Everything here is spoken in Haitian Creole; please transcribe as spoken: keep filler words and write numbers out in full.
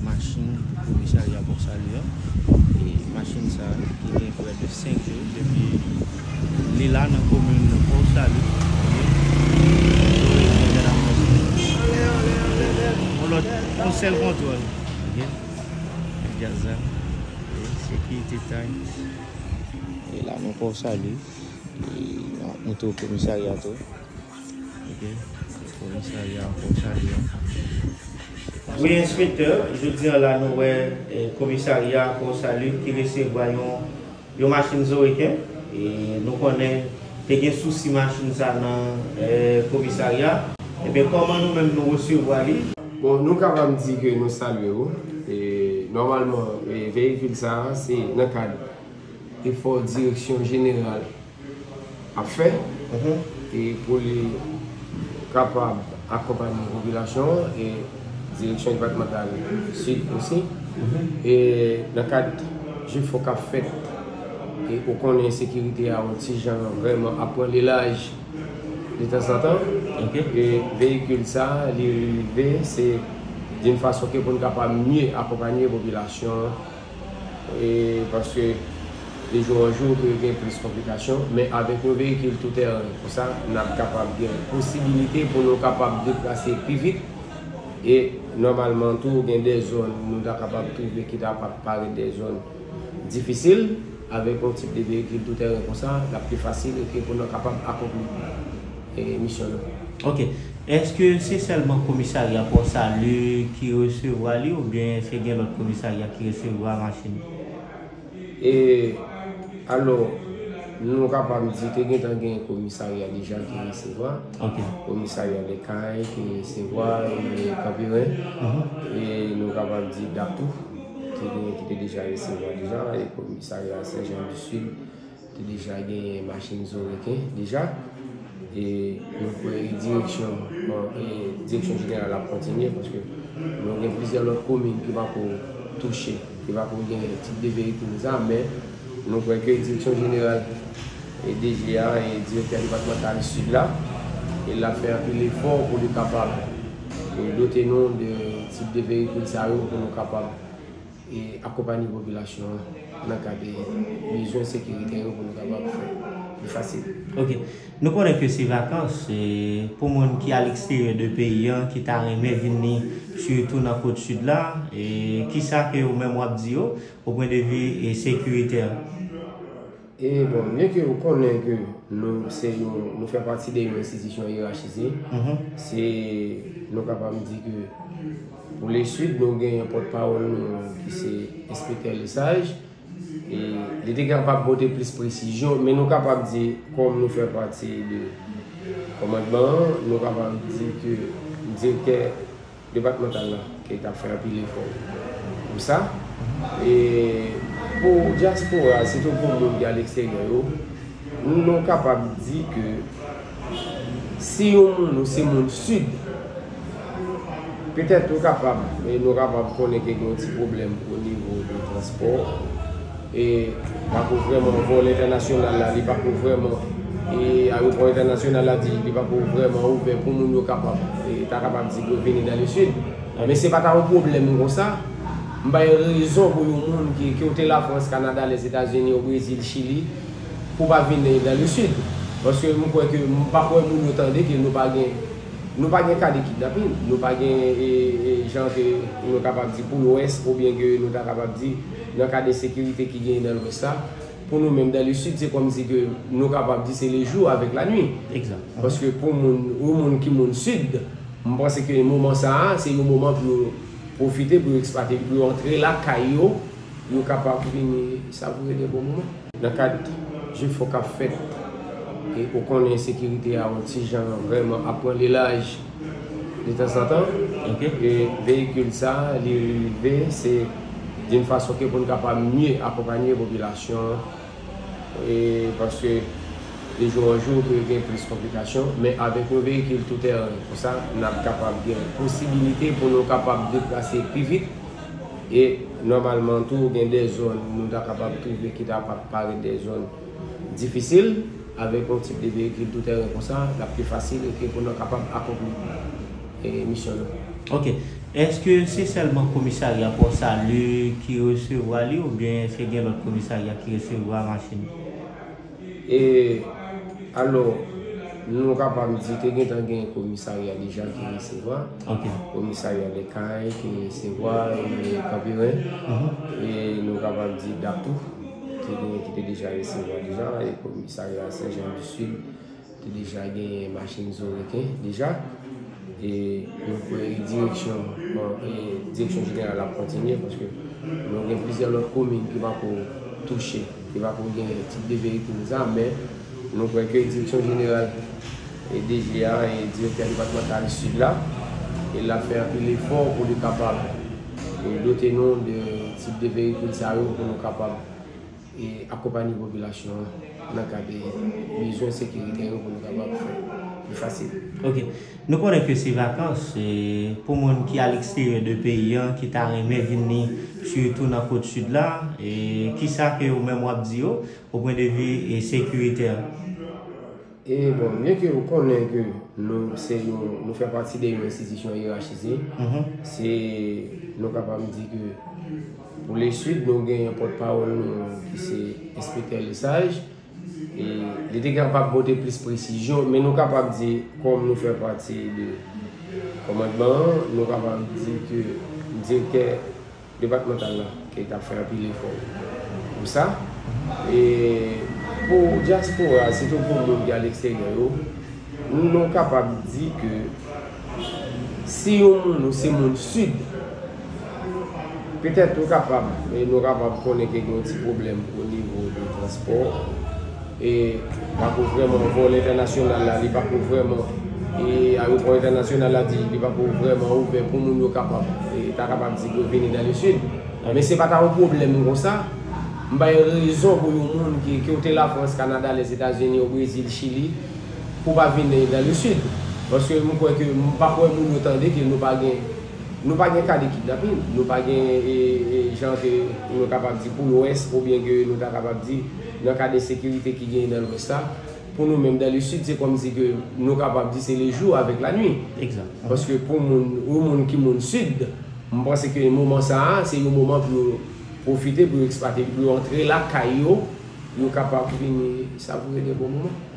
Machin komisarya Port Salut an. E machin sa ki gen prè de senk jou depi li la nan komin Port Salut. Yon lòt, yon sèl kontwòl. Ok. Gad sa. E sekirite tay. E la nou Port Salut. E nou ap monte komisarya tou. Ok. Komisarya Port Salut an. Wi, enspektè, jodi a la nou wè eh, komisarya Port Salut ki resevwa yon, yon machin Zorekin. E nou konnen te gen sousi machin sa nan eh, komisarya. Ebyen, kòman nou menm nou resevwa li? Bon, nou kapab di ke nou salye w. E nòmalman, e veyikil sa a, se nan kad efò direksyon jeneral ap fè e pou li kapab akonpanye popilasyon an e direksyon depatmantal sid osi. E nan kad jefò k ap fèt e ou konnen ensekirite a yon ti jan vrèman ap pran lelaj detanzantan. E veyikil sa a, li rive, se d'une façon ke pou n kapab mye akonpanye popilasyon an. E paske de jou an jou ke gen plis konplikasyon, men avèk yon veyikil tou tèren konsa, n ap kapab gen posibilite pou nou kapab deplase pi vit. E nòmalman tou, gen de zòn nou ta kapab twouve ki ta pa parèt de zòn difisil. Avèk yon tip de veyikil tou tèren konsa, l ap pi fasil e ke pou nou kapab akonpli e misyon nou. Ok. Èske se sèlman komisarya Port Salut ki resevwa li oubyen èske gen lòt komisarya ki resevwa machin? E alò, nou kapab di te gentan gen komisarya deja ki resevwa. Ok. Komisarya Lèkay ki resevwa e Kanperen. E nou kapab di Dap tou ki gen ki te deja resevwa deja e komisarya Sen Jan di Sid te deja genyen machin Zorekin deja. E nou kwè direksyon, bon, e direksyon jeneral ap kontinye paske nou gen plizyè lòt komin ki pako touche, ki pako gen tip de veyikil sa, men nou kwè ke direksyon jeneral e D G a e direktè depatmantal sid la, e l ap fè anpil efò pou li kapab e dote nou de tip de veyikil sa yo pou nou kapab e akonpanye popilasyon an nan kad de bezwen sekiritè yo pou nou kapab fè li fasil. Ok. Nou konnen ke se vakans, e pou moun ki a leksteryè de peyi an, ki ta renmen vini, sitou nan kot sid la, e kisa ke ou menm w ap di yo, o pwen de vi e sekiritè? E bon, byen ke ou konnen ke nou se yon, nou fè pati de yon enstitisyon yerachize, se, nou kapab di ke pou le sid, nou gen yon pòtpawòl nou ki se enspektè Lesage. E li te kapab pote plis presizyon, men nou kapab di, kòm nou fè pati de kòmandman an, nou kapab di ke direktè depatmantal la ki t ap fè anpil efò pou sa. E pou dyaspora, sitou pou moun ki a leksteryè yo, nou kapab di ke si yon moun ou se moun sid, petèt nou kapab, e nou kapab konnen ke gen yon ti pwoblèm o nivo de transpò. E pako vrèman vòl entènasyonal la, li pako vrèman, e ayewopò entènasyonal la di li pako vrèman ouvè pou moun yo kapab, e ta kapab di pou yo vini dans le sud. Men se pa ta yon pwoblèm konsa. M bay rezon pou yon moun ki, ki kote Lafrans, Kanada, Lèzetazini, o Brezil, Chili, pou pa vin dans le sud. Paske m kwè ke m pa kwè moun yo tande ke nou pa gen Nou pa gen ka de kidnapin, nou pa gen e, e, jan ke nou kapab di pou lwès oubyen ke nou ta kapab di nan ka de sekirite ki genyen nan lwès la. Pou nou menm dans le sud, se kòmsi ke nou kapab di se le jour avec la nuit. Egzak. Paske pou moun, yon moun ki moun sid, m panse ke moman sa a, se yon moman pou yo pwofite, pou yo eksplwate, pou yo antre lakay yo, yo kapab vini savoure de bon moman. Nan kad jefò k ap fèt, e ou konnen ensekirite a yon ti jan vrèman ap pran lelaj detanzantan. E veyikil sa a, li rive, se d'une façon ke pou n kapab mye akonpanye popilasyon an. E paske de jou an jou, ke gen plis konplikasyon, men avèk yon veyikil tou tèren konsa, n ap kapab gen posibilite pou nou kapab deplase pi vit. E nòmalman tou, gen de zòn nou ta kapab twouve ki ta pa parèt de zòn difisil, avèk yon tip de veyikil tou tèren konsa, l ap pi fasil e ke pou nou kapab akonpli e misyon nou. Ok. Èske se sèlman komisarya Port Salut ki resevwa li oubyen èske gen lòt komisarya ki resevwa machin? E alò, nou kapab di te gentan gen komisarya deja ki resevwa. Ok. Komisarya Lèkay ki resevwa, e Kanperen. E nou kapab di Dap tou, ki gen ki te deja resevwa deja, e komisarya Sen Jan di Sid te deja gen machin Zoreken deja. E nou kwè direksyon, e direksyon jeneral ap kontinye paske nou gen plizyè lòt komin ki pako touche, ki pako gen tip de veyikil sa, men nou kwè ke direksyon jeneral e D G a e direktè depatmantal sid la, e l ap fè anpil efò pou li kapab e dote nou de tip de veyikil sa yo pou nou kapab e akonpanye popilasyon an nan kad de bezwen sekiritè yo pou nou kapab fè li fasil. Ok. Nou konnen ke se vakans, e pou moun ki aleksteryè de peyi an, ki ta renmen vin ni, sitou nan kot sid la, e kisa ke ou menm w ap di yo, o pwen de vi e sekiritè? E bon, byen ke ou konnen ke nou se yon, nou fè pati de yon enstitisyon yerachize, se, nou kapab di ke pou le sid, nou gen yon pòtpawòl nou ki se enspektè Lesage. E li te kapab pote plis presizyon, men nou kapab di, kòm nou fè pati de kòmandman an, nou kapab di ke direktè depatmantal la, ke t ap fè anpil efò pou sa. E pou dyaspora, sitou pou moun ki aleksteryè yo, nou kapab di ke si yon moun ou se moun sid, petèt nou kapab, e nou kapab konnen ke gen yon ti pwoblèm o nivo de transpò. E pako vrèman, vòl entènasyonal la, li pako vrèman, e ayewopò entènasyonal la di li pako vrèman ouvè pou moun yo kapab, e ta kapab di pou yo vini dan le sid. Men se pa ta yon pwoblèm konsa. M bay rezon pou yon moun ki, ki ou te Lafrans, Kanada, Lèzetazini, o Brezil, Chili, pou pa vin dan le sid. Paske m kwè ke, m pa kwè moun yo tande ke nou pa gen, nou pa gen ka de kidnapin, nou pa gen, e, e, jan ke nou kapab di pou lwès, oubyen ke nou ta kapab di nan ka de sekirite ki genyen nan lwès la. Pou nou menm dan le sid, se kòmsi ke nou kapab di se le jou avèk la nwi. Egzak. Paske pou moun, yon moun ki moun sid, m panse ke moman sa a, se yon moman pou yo pwofite, pou yo eksplwate, pou yo antre lakay yo, yo kapab vini savoure de bon moman.